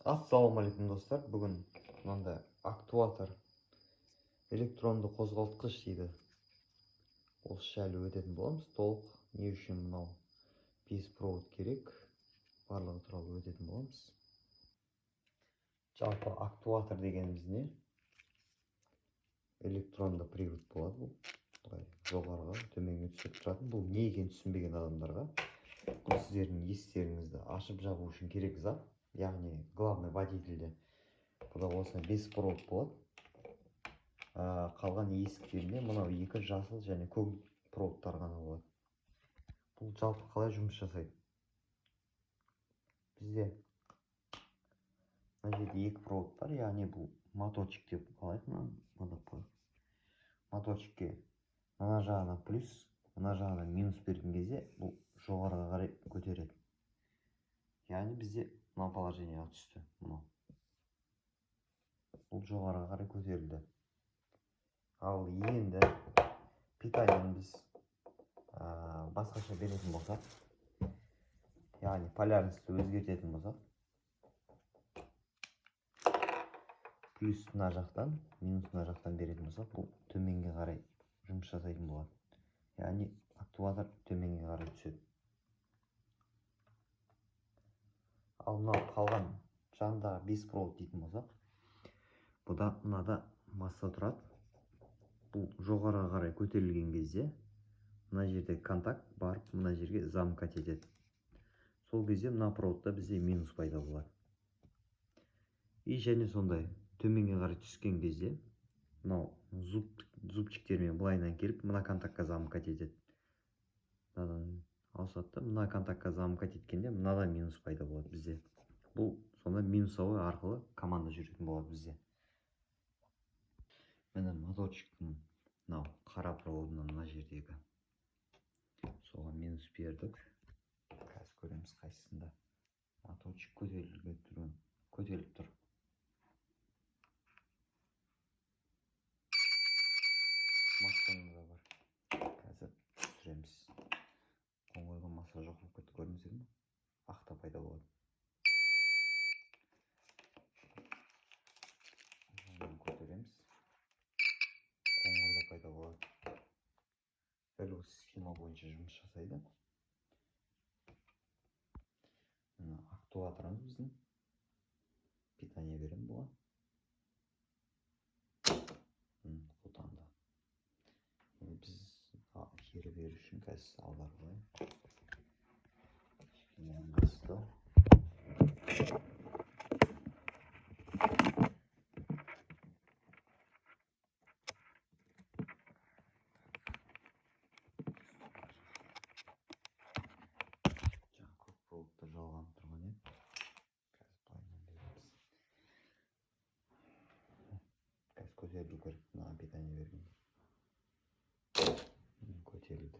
Ассалаумағалейкум достар. Бүгін мынандай актуатор, электронды қозғалтқыш дейді. Осы жайлы өтетін боламыз. Толық не үшін мынау беспровод керек, барлығы туралы өтетін боламыз. Жалпы актуатор дегеніміз не? Электронды привод болады бұл. Былай жоғарыға, төменге түсіріп тұратын. Бұл не екенін түсінбеген адамдарға, бұл сіздердің есіктеріңізді ашып жабу үшін керек зат. Яғни главный водительде бұда осындай беспровод болады. Қалған есіктерінде мынау екі жасыл және көк проводтар ғана болады. Бұл жалпы қалай жұмыс жасайды? Бізде мына жерде екі провод бар, яғни бұл моторчик деп алайық, мынаны қояйық. Моторчикке мына жағына плюс, мына жағына минус берген кезде бұл жоғарыға қарай көтереді. Яғни бізде мына положениеға түсті, мынау. Бұл жоғарыға қарай көтерілді. Ал енді питаниені біз басқаша беретін болсақ, яғни полярностьті өзгертетін болсақ, плюс мына жақтан, минус мына жақтан беретін болсақ, бұл төменге қарай жұмыс жасайтын болады. Яғни актуатор төменге қарай түседі. Ал мынау қалған жанындағы беспровод дейтін болсақ, бұда мынада масса тұрады. Бұл жоғарыға қарай көтерілген кезде мына жерде контакт барып мына жерге замыкать етеді. Сол кезде мына проводта бізде минус пайда болады. И және сондай төменге қарай түскен кезде мынау зубчиктермен былайынан келіп мына контактқа замыкать етеді. Мынадан ауысады да, мына контактқа замыкать еткенде мынадан минус пайда болады бізде. Бұл сонда минусовой арқылы команда жүретін болады бізде. Міне моторчиктің мынау қара проводынан мына жердегі соған минус бердік. Қазір көреміз қайсысында моторчик көтеріліп тұр. Массаның да бар. Қазір түсіреміз. Қоңырғы масса жоқ болып кетті, көрдіңіздер ме? Ақ та пайда болады. Жаңадан көтереміз. Қоңыр да пайда болады. Дәл осы схема бойынша жұмыс жасайды. Мына актуаторымыз біздің. Питание беремін бұған. Қотанды. Енді біз кері беру үшін қазір аударып алайық. Кішкене ыңғайсыздау. Жаңа көк проводтар жалғанып тұрған еді. Қазір былайынан береміз. Қазір көтерілу керек мына питание бергенде. Көтерілді.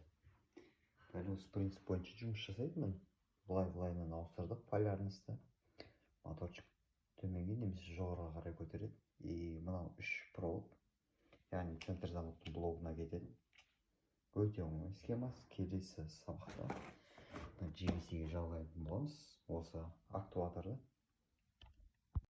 Дәл осы принцип бойынша жұмыс жасайды міне. Былай-былайынан ауыстырдық полярностьті. Моторчик төменге немесе жоғарыға қарай көтереді. И мынау үш провод, яғни центр замоктың блогына кетеді. Өте оңай схемасы. Келесі сабақта мына G V C-ге жалғайтын боламыз осы актуаторды.